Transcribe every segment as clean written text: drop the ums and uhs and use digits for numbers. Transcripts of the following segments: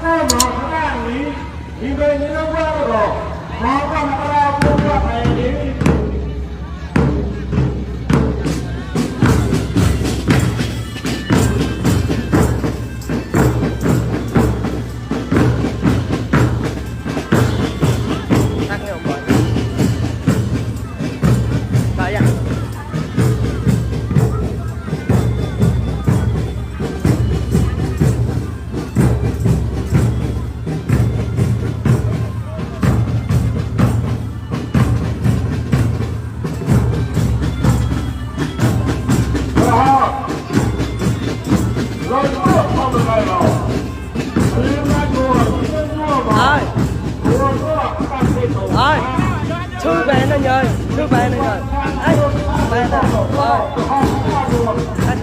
Thư bạn anh ơi, thư bạn anh ơi. Bạn ơi. Anh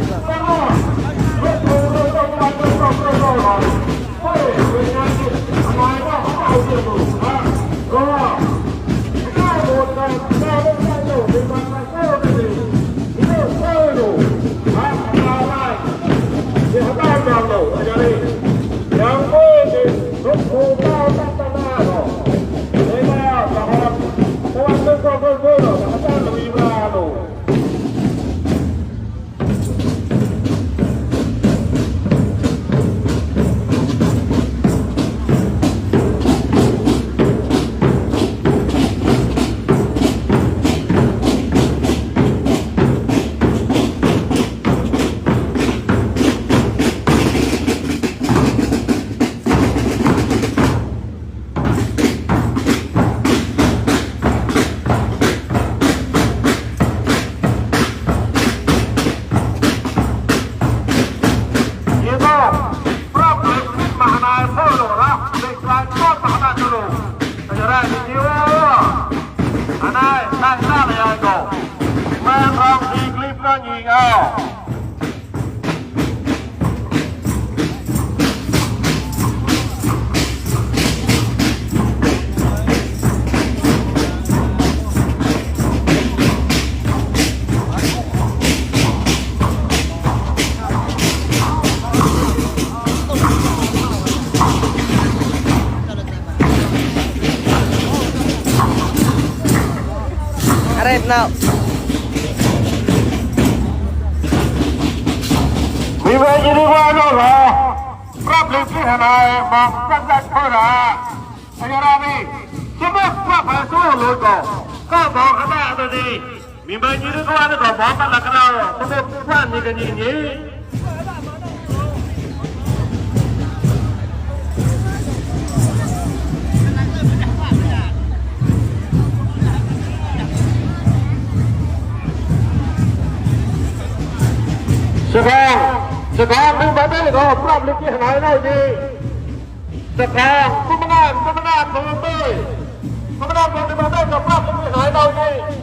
Arep nào. Vì vậy như đi qua đâu là pháp lý cái này mà các thôi là anh ra đi chứ biết pháp phải số lối có bỏ cái nào rồi đi vì vậy như đi qua nó còn bỏ bắt là cái nào không biết phát như cái gì nhỉ sekarang ini badan itu problem kita naik lagi. Sekarang kemenangan pemimpin, kemenangan di badan itu problem kita naik lagi.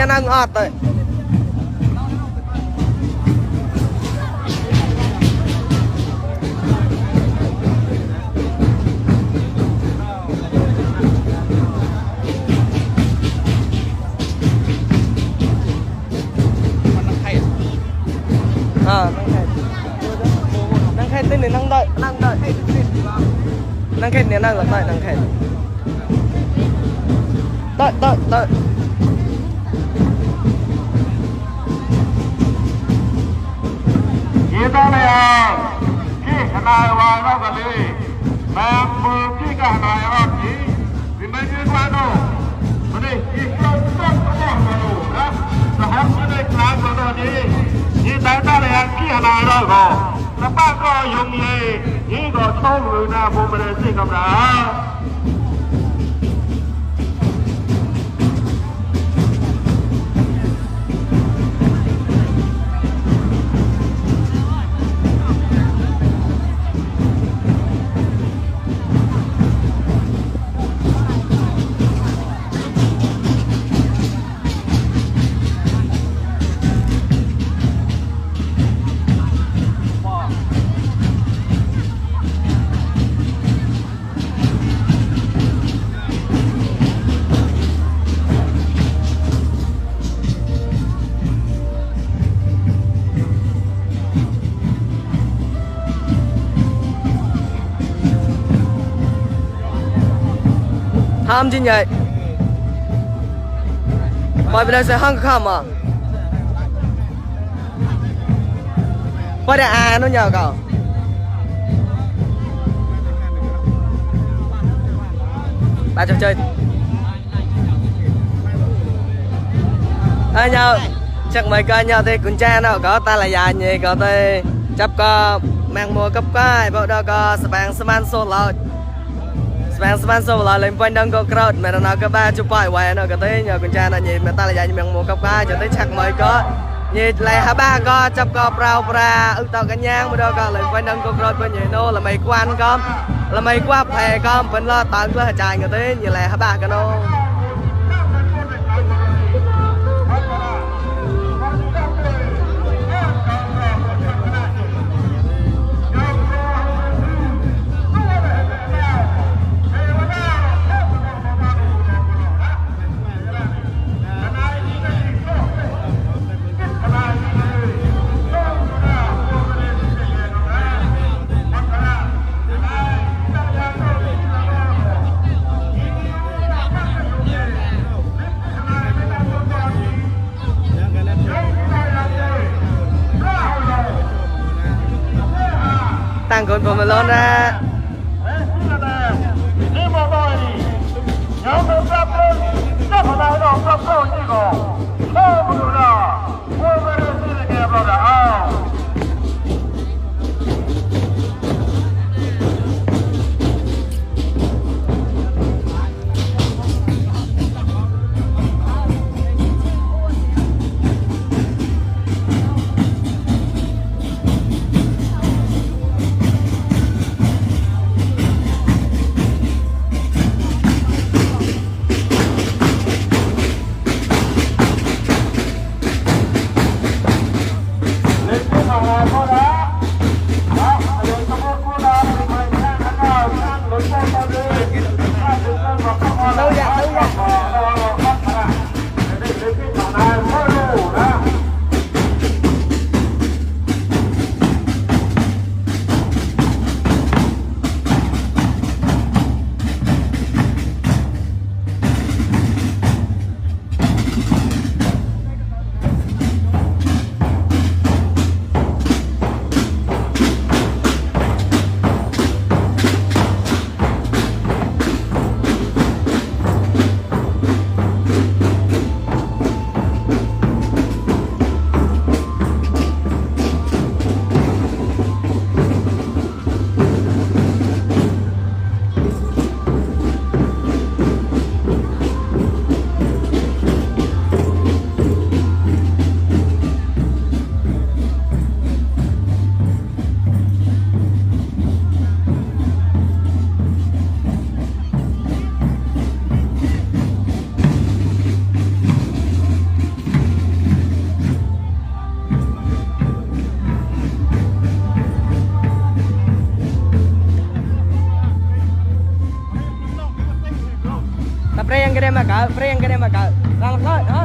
Anh ăn ngọt rồi. Năng khen tên này năng đợi năng khen này năng là đợi năng khen đợi Kita ni yang kita nawai apa kali, mampu kita nawai apa ni, dimainkan mana, mana kita tak tahu mana, saham mana kelas mana ni, ni data yang kita nawai apa, lepas kau yang ni kau tahu na bukan sih kau dah. ham chứ nhỉ bởi vì đây sẽ hăng khăm à bởi để nó nhờ cậu ba trò chơi nhau chắc mấy coi nhau thì con cha nào có ta là dài nhỉ có thì chấp có mang mua cấp cái bộ đó có span số lợt span số lợt lên quanh đông có crowd mà nó có ba chục bài quay nó có tới nhờ con cha nó nhỉ mà ta là dài như mang mua cấp cái cho tới chắc mấy có nhỉ lại hả ba có chấp có prao pra ức tao cả nhang bộ đó có lên quanh đông có crowd bên nhỉ nó là mấy quan con là mấy qua phè con vẫn lo tận lo chạy người tới như là hả ba cái nó tăng con của mình lên ra Free yang gede maka, free yang gede maka. Langsung,